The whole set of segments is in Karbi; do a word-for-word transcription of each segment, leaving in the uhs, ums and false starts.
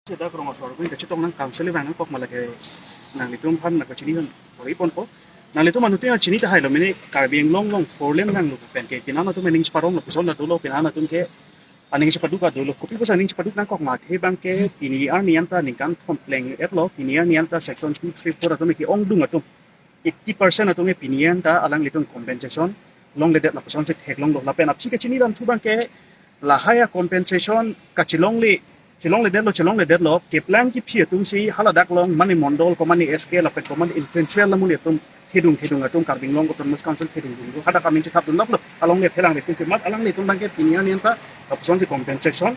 Seta rong asor pen kachetong nang council vang nangkok ma lake nanglitum aphan nangkachini aphan pori ponpo. Nanglitum anuttin chini tahai lo mene Karbi Anglong along four lane nanglo pen ke pini an atum aning cheparong lapuson ta dolo, pini an atum ke aning chepaduk ta dolo. Kopi pusi aning chepaduk nangkok ma athe abang ke pini arni anta ningkan thom pleng-et lo, pini arni anta section two three four atum ke-ongdung atum eighty percent atum ke pini anta alanglitum compensation longledet lapuson si theklonglo. Lapen aphi kachini dam thu abang ke lahai a-compensation kachelongle, chelongledetlo, chelongledetlo, keplang kephi atum si haladak along mane mondol ko mane S K lapen ko mane influential amonit atum thedung thedung atum Karbi Anglong Autonomous Council thedung thedung hadak amen chethap dun laplo, alongle thelang atum si mat alanglitum abang ke pini arni anta lapuson si compensation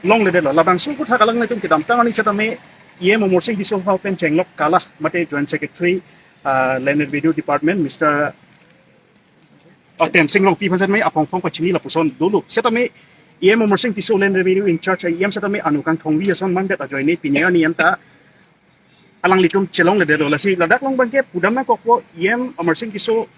longledetlo. Labangso aphuthak alanglitum kedamtang arni setame E M Amarsing Tisso aphan pen chenglok kalah mate Joint Secretary, ah, Land Revenue Department, Mister Tensing Rongpi aphan setame aphong phong pachini lapuson dolo. Setame E M Amarsing Tisso, Land Revenue in charge E M setame Anu Kangthongvi ason mandet ajoine pini arni anta alanglitum chelongledetlo. Lasi ladak along abang ke pudam nangkokpo, E M Amarsing Tisso,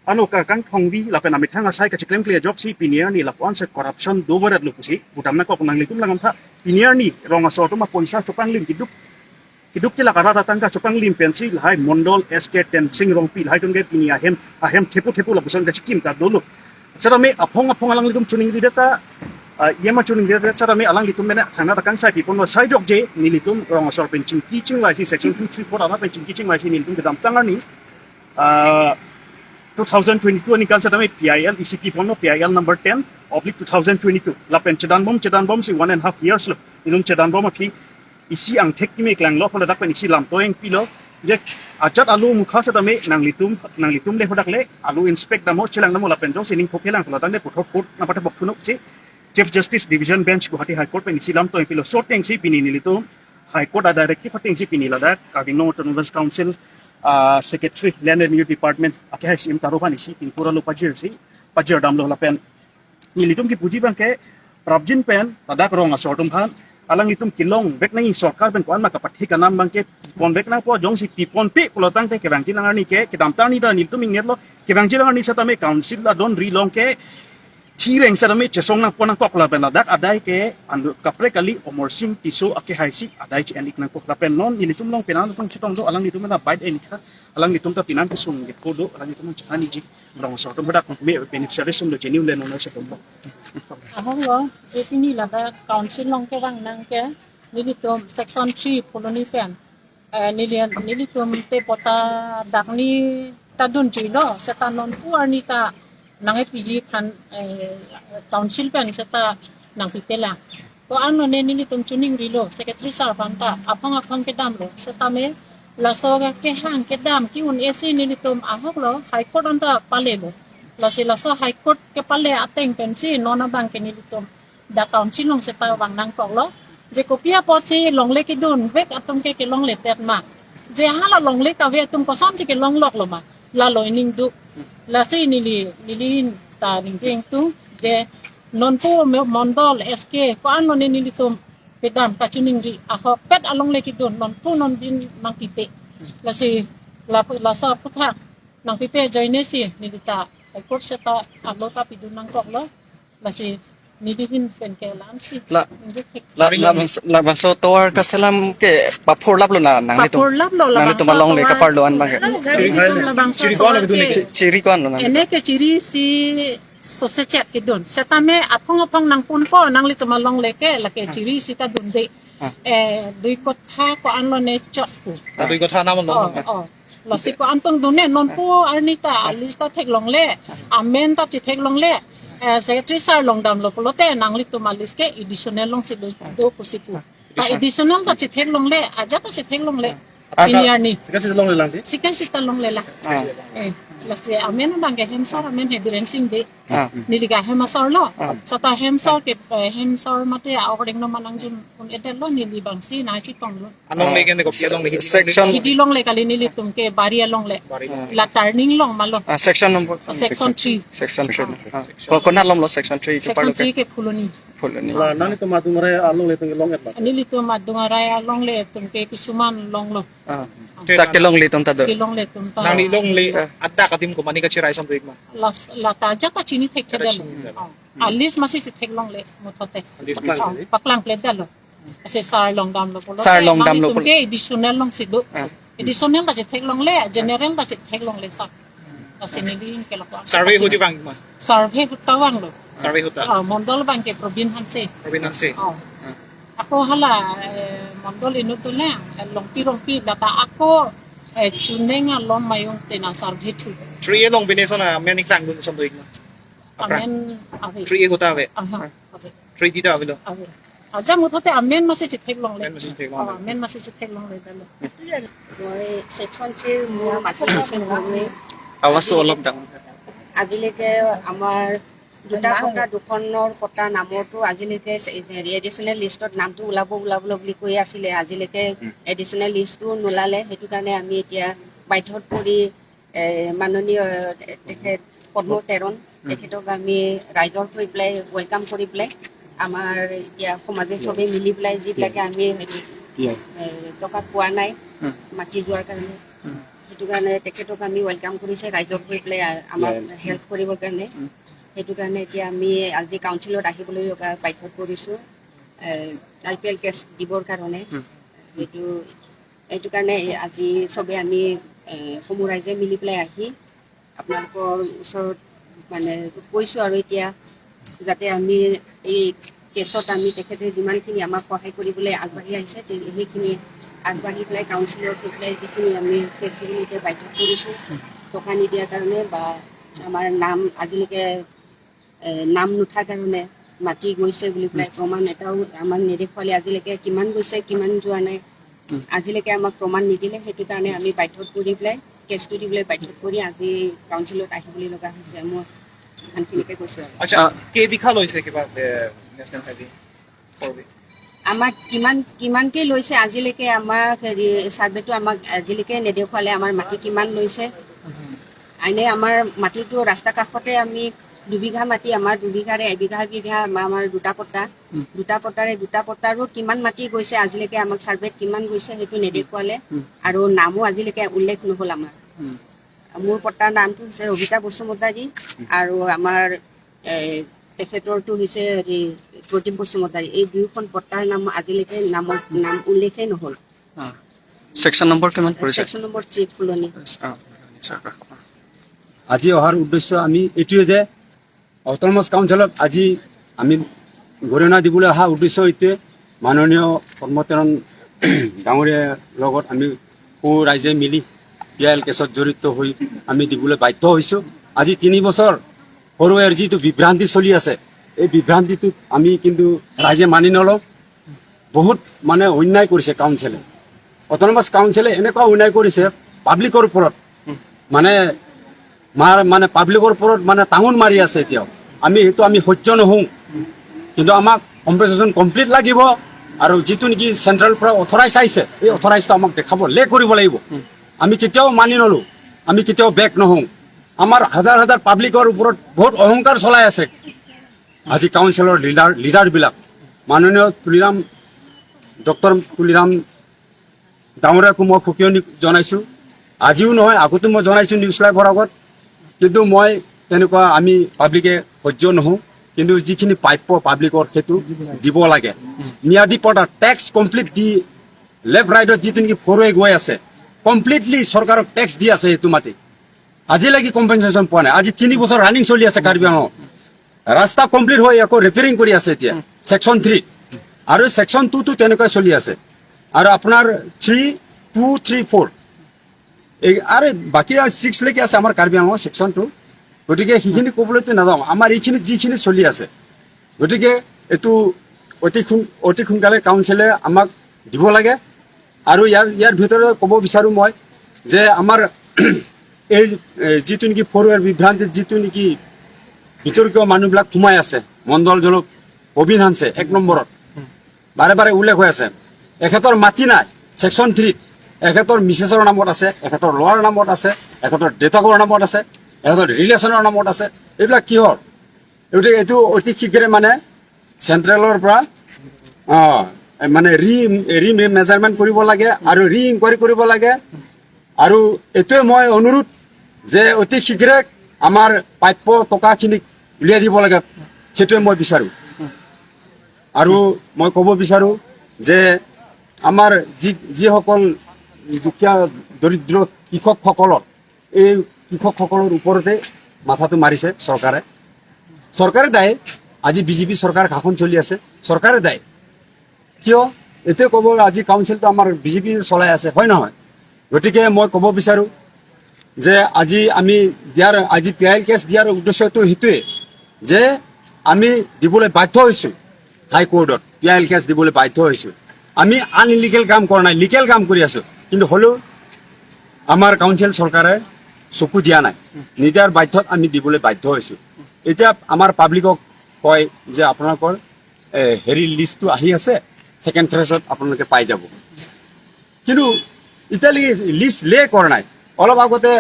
Anu Kangthongvi lapen amethang asai kacheklemkle ajoksi pini arni lapu-an si corruption dovedetlo pusi pudam nangkok. Nanglitum langdam tha, pini arni rong asor atum apoisa chopanglim, keduk keduk kelak arat atangka chopanglim pensi lahai mondol S K Tensing Rongpi lahai atum ke pini ahem ahem thepu thepu lapuson kachikim ta dolo. Setame aphong aphong alanglitum choningridet ta, ah, E M a choningridet setame alanglitum mene khana ta kangsai pipon lo, sai jokje nelitum rong asor pen chingki chingvaisi section two three four arat pen chingki chingvaisi nelitum kedamtang arni, ah, two thousand twenty-two aningkan setame P I L isi pipon lo, P I L number ten oblique two thousand twenty-two. Lapen chedanbom chedanbomsi one and half years lo. Nelitum chedanbom aphi isi angthek keme klanglo, hala dak pen isi lamthe ingpilo. Je ajat alo mukha setame nanglitum, nanglitum le hadak le alo inspect damho, chelang damho lapen jongsi ning thokhelang hala tangte puthot court nangpathapok thunok si Chief Justice Division Bench Guwahati High Court pen isi lamthe ingpilo. So atengsi pini nelitum High Court a-directive atengsi pini ladak Karbi Anglong Autonomous Council, ah, Secretary Land Revenue Department akehai C M Taro aphan isi pini pura lo pajirsi, pajir damlo lapen nelitum kepuji abang ke prapjin pen ladak rong asor atum aphan alanglitum kelongvek nangji, sorkar pen ko-an ma kapathik anam abang ke ponvek nangpo, jongsi ponpe pulo tangte kevangji alang arni ke kedamtang arni ta nelitum ingnetlo, kevangji alang arni setame council adon ri along ke thireng setame chesong nangpo nangkok lapen ladak adai ke anu kaprek kali Amarsing Tisso akehai si adai che-en ik nangkok lapen non nelitum along pini an atum chetong do, alanglitum na bike en ikha, alanglitum ta pini an kesung ke po do, alanglitum ta chahani ji. Rong asor atum hadak me beneficiaries atum do, genuine land owners atum do. Ahok lo, je pini ladak council along kevang nang ke, nelitum section three Phuloni pen, eh, neli, nelitum te patta dak ni ta dunjuilo, seta nonpu arni ta nang-e P G khan, eh, council pen seta nangpipelang. Ko-an lone nelitum choningrilo, Secretary sir aphan ta aphong aphong kedamlo. Setame laso kehang kedam ki-un-e si nelitum ahok lo, High Court anta palelo. Lasi laso High Court kepale ateng pensi non abang ke nelitum dak council along seta vang nangkoklo. Je kopi apotsi longle kedunvek atum ke kelongledet ma? Je hala longle kave atum kosonsi kelongloklo ma? Lalo ining do. Lasi neli, neli ta ningje ingtung je nonpu me-, mondol S K ko-an lone nelitum kedam kachoningri ahokpet alongle kedun nonpu nonbin nangpipe. Lasi la, laso aphuthak nangpipe ajoine si neli ta High Court seta alo ta pidun nangkoklo. Lasi neli ahin pen ke la-ansi. La, ningje thek. La, la, labangso, labangso tovar kaselam ke paphurlaplo na nanglitum? Paphurlaplo, nanglitum labangso alongle tovar kaparlo an abang ke? Chiri ko-an lo kedun ke? Chi-, chiri ko-an lo nang? Ene ke chiri isi sose chet kedun. Setame aphong aphong nangpunpo, nanglitum alongle ke lake chiri isi ta dunde. Ah. Eh, dui kotha ko-an lone chot pu. Ah, dui kotha nam lo. Oh, oh. Lasi ko-an tong dunde, nonpu arni ta a-list ta theklongle, amen ta chetheklongle, eh, Secretary sir along damlo pulote nanglitum a-list ke additional alongsi do, do pusi pu. Ta additional ta chetheklongle, ajat ta chetheklongle. Ah, pini arni. Sika sita longle lang di? Sika sita longle lang. Ah. Eh, lasi amen abang ke Hemsar amen he Biren Sing Bey. Ah. Neli ke hem asar lo. Ah. Seta Hemsar ke, eh, Hemsar mate a-ording no manang jun un-edetlo, neli abangsi nangchetonglo. Alongle ke ne kopi alongle? Section. Hidi longle kali, nelitum ke Bari alongle. Bari alongle. La turning along ma lo. Ah, section number? Section three. Section three. Ah. Ko, konat along lo section three? Section three ke Phuloni. Phuloni. La nanglitum adung arai alongle atum ke long-et ma? Nelitum adung arai alongle atum ke kisuman longlo. Ah. Dak kelongle atum ta do? Kelongle atum ta. Nangli longle, ah, adak adim ko mane kachirai sam do ik ma? Las, la ta ajat ta chini thekthedetlo. Chini thekthedetlo. Oh. A-list masi chetheklongle muthote. A-list masi. Oh, paklangpledetlo. Ase sar longdamlo pulo. Sar longdamlo pulo. Additional longsi do. Ah. Additional ta chetheklongle, general ta chetheklongle sar. Lasi neli kelok. Survey hudi bang ma? Survey hudi ta vanglo. Survey hudi ta. Oh, mondol bang ke Probin Hanse. Probin Hanse. Oh. Ah. Ako hala, eh, mondol inut dole, eh, longpi longpi data ako, eh, chuneng alom mayung tena survey thu. Three along bine sona meaning tang dun som doik ma? Aphrang. Amen ave. Three hudi ta ave. Aha, ave. Three hudi ta avelo. Ave. Aja muthote amen masi chetheklongle. Amen masi chetheklongle. Oh, amen masi chetheklongle talo. Moi section three ৰ মই মাটি আছে মই। আৱাজটো অলপ ডাঙৰ। আজিলৈকে আমাৰ দুটা পট্টা, দুখনৰ পট্টা নামৰটো আজিলৈকে এডিচনেল লিষ্টত নামটো ওলাব ওলাব বুলি কৈ আছিলে। আজিলৈকে উম। এডিচনেল লিষ্টটো নোলালে, সেইটো কাৰণে আমি এতিয়া বাধ্যত পৰি, এ, মাননীয়, এ, তেখেত পদ্ম তেৰণ, উম। তেখেতক আমি ৰাইজৰ হৈ পেলাই ৱেলকাম কৰি পেলাই, আমাৰ এতিয়া সমাজে উম। চবেই মিলি পেলাই যিবিলাকে উম। আমি হেৰি, উম। এ, টকা পোৱা নাই উম। মাটি যোৱাৰ কাৰণে, উম। সেইটো কাৰণে তেখেতক আমি ৱেলকাম কৰিছে ৰাইজৰ হৈ পেলাই, আ-, আমাক উম। হেল্প কৰিবৰ কাৰণে। উম। সেইটো কাৰণে এতিয়া আমি আজি কাউন্সিলত আহিবলৈ লগা বাধ্যত পৰিছোঁ, এ, আই পি এল কেছ দিবৰ কাৰণে। উম। সেইটো, এইটো কাৰণে আজি চবে আমি, এ, সমূহ ৰাইজে মিলি পেলাই আহি আপোনালোকৰ ওচৰত মানে কৈছোঁ আৰু এতিয়া যাতে আমি এই কেছত আমি তেখেতে যিমানখিনি আমাক সহায় কৰিবলৈ আগবাঢ়ি আহিছে, তে-, সেইখিনি আগবাঢ়ি পেলাই কাউন্সিলৰ হৈ পেলাই যিখিনি আমি কেছ দিবলৈ এতিয়া বাধ্য কৰিছোঁ, টকা নিদিয়াৰ কাৰণে বা আমাৰ নাম আজিলৈকে, এ, নাম নুঠাৰ কাৰণে মাটি গৈছে বুলি পেলাই উম। প্ৰমাণ এটাও আমাক নেদেখুৱালে। আজিলৈকে কিমান গৈছে, কিমান যোৱা নাই, উম। আজিলৈকে আমাক প্ৰমাণ নিদিলে। সেইটো কাৰণে আমি বাধ্যত পৰি পেলাই কেছটো দিবলৈ বাধ্যত পৰি আজি কাউন্সিলত আহিবলৈ লগা হৈছে। মই ইমানখিনিকে কৈছোঁ আৰু। আচ্ছা, আ, কেইবিঘা লৈছে কিবা, এ, নেশ্যনেল হাইৱে? আমাক কিমান, কিমানকে লৈছে আজিলৈকে, আমাক হেৰি, ছাৰ্ভেটো আমাক আজিলৈকে নেদেখুৱালে আমাৰ মাটি কিমান লৈছে। এনে আমাৰ মাটিটো ৰাস্তা কাষতে আমি দুবিঘা মাটি, আমাৰ দুবিঘাৰে এবিঘা এবিঘা আমাৰ, আমাৰ দুটা পট্টা, উম। দুটা পট্টাৰে দুটা পট্টাৰো কিমান মাটি গৈছে আজিলৈকে আমাক ছাৰ্ভেত কিমান গৈছে সেইটো নেদেখুৱালে। উম। আৰু নামো আজিলৈকে উল্লেখ নহ'ল আমাৰ। উম। মোৰ পট্টাৰ নামটো হৈছে ৰবিতা বসুমতাৰী উম। আৰু আমাৰ, এ, তেখেতৰটো হৈছে হেৰি প্ৰদীপ বসুমতাৰী। এই দুয়োখন পট্টাৰ নাম আজিলৈকে নামত, নাম উল্লেখেই নহ'ল। অ। ছেকশ্যন নম্বৰ কিমান পৰিছে? ছেকশ্যন নম্বৰ থ্ৰী ফুলনি। অ, নিশ্চয়। আজি অহাৰ উদ্দেশ্য আমি এইটোৱে যে অট'নমাছ কাউন্সিলত আজি আমি গৰিহণা দিবলৈ অহা উদ্দেশ্য এইটোৱে, মাননীয় পদ্ম তেৰণ ডাঙৰীয়াৰ লগত আমি সৌ ৰাইজে মিলি পি আই এল কেছত জড়িত হৈ আমি দিবলৈ বাধ্য হৈছোঁ। আজি তিনি বছৰ সৰুৱে যিটো বিভ্ৰান্তি চলি আছে, এই বিভ্ৰান্তিটোক আমি কিন্তু ৰাইজে মানি নলওঁ। বহুত মানে অন্যায় কৰিছে কাউন্সিলে। অট'নমাছ কাউন্সিলে এনেকুৱা অন্যায় কৰিছে পাব্লিকৰ ওপৰত, মানে মাৰ, মানে পাব্লিকৰ ওপৰত মানে টাঙোন মাৰি আছে এতিয়াও। আমি সেইটো আমি সহ্য নহওঁ, কিন্তু আমাক কম্পেনচেশ্যন কমপ্লিট লাগিব। আৰু যিটো নেকি চেণ্ট্ৰেলৰ পৰা অথৰাইজ আহিছে, এই অথৰাইজটো আমাক দেখাব, লে কৰিব লাগিব। আমি কেতিয়াও মানি নলওঁ, আমি কেতিয়াও বেক নহওঁ। আমাৰ হাজাৰ হাজাৰ পাব্লিকৰ ওপৰত বহুত অহংকাৰ চলাই আছে আজি কাউন্সিলৰ লিডাৰ, লিডাৰবিলাক। মাননীয় তুলিৰাম, ডক্টৰ তুলিৰাম ডাঙৰীয়াকো মই সকিয়নী জনাইছোঁ। আজিও নহয়, আগতো মই জনাইছোঁ নিউজ লাইভৰ আগত। কিন্তু মই তেনেকুৱা আমি পাব্লিকে সহ্য নহওঁ, কিন্তু যিখিনি প্ৰাপ্য পাব্লিকৰ সেইটো দিব লাগে। ম্যাদী পট্টা টেক্স কমপ্লিট দি লেফ্ট ৰাইটত যিটো নেকি ফ'ৰৱে গৈ আছে, কমপ্লিটলি চৰকাৰক টেক্স দি আছে সেইটো মাটি। আজিলৈকে কম্পেনচেশ্যন পোৱা নাই। আজি তিনি বছৰ ৰানিং চলি আছে কাৰ্বি আংলং। ৰাস্তা কমপ্লিট হৈ আকৌ ৰিপেয়াৰিং কৰি আছে এতিয়া ছেকশ্যন থ্ৰী। আৰু ছেকশ্যন টুটো তেনেকুৱাই চলি আছে। আৰু আপোনাৰ থ্ৰী, টু, থ্ৰী, ফ'ৰ, এই আৰু বাকী ছিক্সলৈকে আছে আমাৰ কাৰ্বি আংলং ছেকশ্যন টু। গতিকে সেইখিনি ক'বলৈতো নাযাওঁ, আমাৰ এইখিনি যিখিনি চলি আছে। গতিকে এইটো অতি সোন-, অতি সোনকালে কাউন্সিলে আমাক দিব লাগে। আৰু ইয়াৰ, ইয়াৰ ভিতৰত ক'ব বিচাৰোঁ মই যে আমাৰ এই, এই যিটো নেকি ফ'ৰৱেৰ বিভ্ৰান্তিত যিটো নেকি বিতৰ্কীয় মানুহবিলাক সোমাই আছে, মণ্ডল জলক প্ৰবীণ হানছে এক নম্বৰত বাৰে বাৰে উল্লেখ হৈ আছে, এখেতৰ মাটি নাই ছেকশ্যন থ্ৰীত, এখেতৰ মিছেছৰ নামত আছে, এখেতৰ ল'ৰাৰ নামত আছে, এখেতৰ দেউতাকৰ নামত আছে, এখেতৰ ৰিলেশ্যনৰ নামত আছে। এইবিলাক কিহৰ? গতিকে এইটো অতি শীঘ্ৰে মানে চেণ্ট্ৰেলৰ পৰা, অ, মানে ৰি, ৰি মেজাৰমেণ্ট কৰিব লাগে আৰু ৰি ইনকুৱাৰী কৰিব লাগে। আৰু এইটোৱে মই অনুৰোধ যে অতি শীঘ্ৰে আমাৰ প্ৰাপ্য টকাখিনি উলিয়াই দিব লাগে, সেইটোৱে মই বিচাৰোঁ। আৰু মই ক'ব বিচাৰোঁ যে আমাৰ যি যিসকল দুখীয়া দৰিদ্ৰ কৃষকসকলৰ, এই কৃষকসকলৰ ওপৰতে মাথাটো মাৰিছে চৰকাৰে। চৰকাৰে দায়ী। আজি বিজেপি চৰকাৰ শাসন চলি আছে, চৰকাৰে দায়ী। কিয়? এইটোৱে ক'ব, আজি কাউন্সিলটো আমাৰ বিজেপি চলাই আছে, হয় নহয়? গতিকে মই ক'ব বিচাৰো যে আজি আমি দিয়াৰ, আজি পি আই এল কেছ দিয়াৰ উদ্দেশ্যটো সেইটোৱে যে আমি দিবলৈ বাধ্য হৈছো, হাইকোৰ্টত পি আই এল কেছ দিবলৈ বাধ্য হৈছো। আমি আনলিগেল কাম কৰা নাই, লিগেল কাম কৰি আছো, কিন্তু হ'লেও আমাৰ কাউন্সিল চৰকাৰে চকু দিয়া নাই, নিদিয়াৰ বাধ্যত আমি দিবলৈ বাধ্য হৈছো। এতিয়া আমাৰ পাব্লিকক কয় যে আপোনালোকৰ এ, হেৰি লিষ্টটো আহি আছে, ছেকেণ্ড ফেজত আপোনালোকে পাই যাব। কিন্তু এতিয়ালৈকে লিষ্ট লে কৰা নাই। অলপ আগতে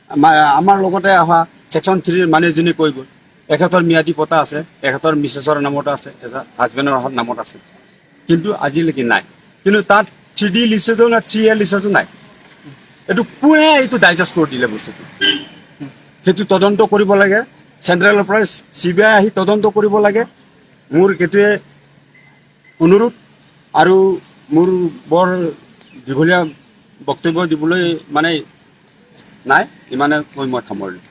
আমাৰ আমাৰ লগতে অহা ছেকশ্যন থ্ৰীৰ মানুহ এজনে কৈ গ'ল, এখেতৰ ম্যাদী পট্টা আছে, এখেতৰ মিছেছৰ নামত আছে, এখেতৰ হাজবেণ্ডৰ নামত আছে, কিন্তু আজিলৈকে নাই। কিন্তু তাত থ্ৰী ডি লিষ্টতো নাই, থ্ৰী এ লিষ্টতো নাই। এইটো কোনে এইটো ডাইজেষ্ট কৰি দিলে বস্তুটো? সেইটো তদন্ত কৰিব লাগে, চেণ্ট্ৰেলৰ পৰা চি বি আই আহি তদন্ত কৰিব লাগে। মোৰ সেইটোৱে অনুৰোধ। আৰু মোৰ বৰ দীঘলীয়া বক্তব্য দিবলৈ মানে নাই, ইমানে কৈ মই সামৰিলোঁ।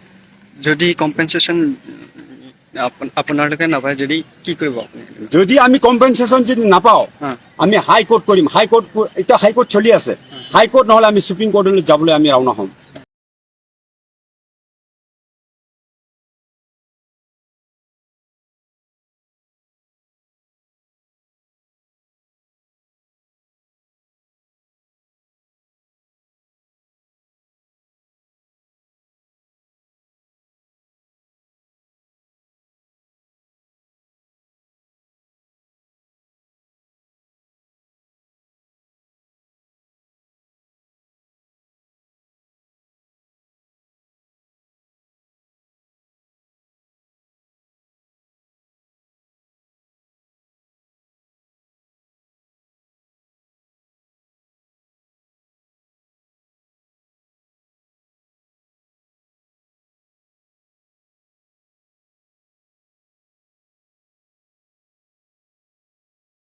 যদি কম্পেনচেশ্যন আপোনালোকে নাপায় যদি কি কৰিব আপুনি? যদি আমি কম্পেনচেশ্যন যদি নাপাওঁ, হা। আমি হাই কোৰ্ট কৰিম। হাই কোৰ্ট ক- এতিয়া হাই কোৰ্ট চলি আছে, হাই কোৰ্ট নহ'লে আমি ছুপ্ৰিম কোৰ্টলৈ যাবলৈ আমি ৰাওনা হ'ম।